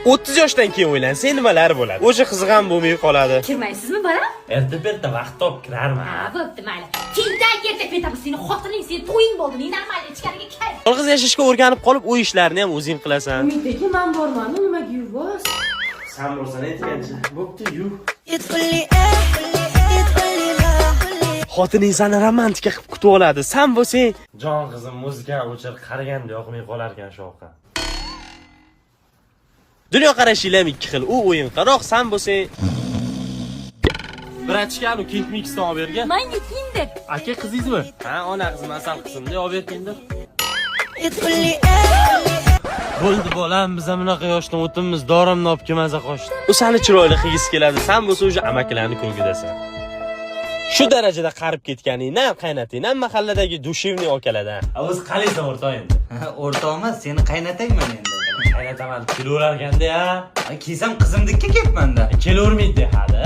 30 yoshdan keyin uylansang, nimalar bo'ladi? O'sha qiziq ham bo'lmay qoladi. Kirmaysizmi, bola? Erta berta vaqt topib kirarman. Ha, bo'pti, mayli. Tindan erta ketamiz. Seni xotining, seni to'ying bo'ldi. Нормально ichkariga kir. Yolg'iz yashashga o'rganib qolib, uy ishlarini ham o'zing qilasan. Umidbek, man bormanu, nimaga yuvvoz? San bo'lsan aytgancha. Bo'pti, yuv. تقول لي ايه تقول لي لا. Xotining seni romantika qilib kutib oladi. San bo'lsang, Jon qizim, muzikani o'chir, qariganda yoqmay qolarkan shovqin. Dunyoqarashinglar ham ikki xil. U o'yinqaroq, san bo'lsang. Братишка, nu King Mixdan olib bergan. Manga Kinder. Aka, qizingizmi? Ha, ona qizim, asal qizimda olib ber Kinder. تقول لي ايه. Bo'ldi, bolam, biz ham bunaqa yoshdan o'tibmiz, dorimni olib kelmaza qochdi. U seni chiroyli qilgisi keladi, san bo'lsa o'sha amakilarni ko'ngidasan. Shu darajada qarib ketganingdan qaynatingdan, mahalladagi душевный akalardan. A, o'zi qalaysan, o'rtoq, endi? O'rtoq emas, seni qaynatayman endi. Qaynataman kelaverarkanda ya. Ay, kelsam qizimnikka kelibmanda. Kelavermaydi hali.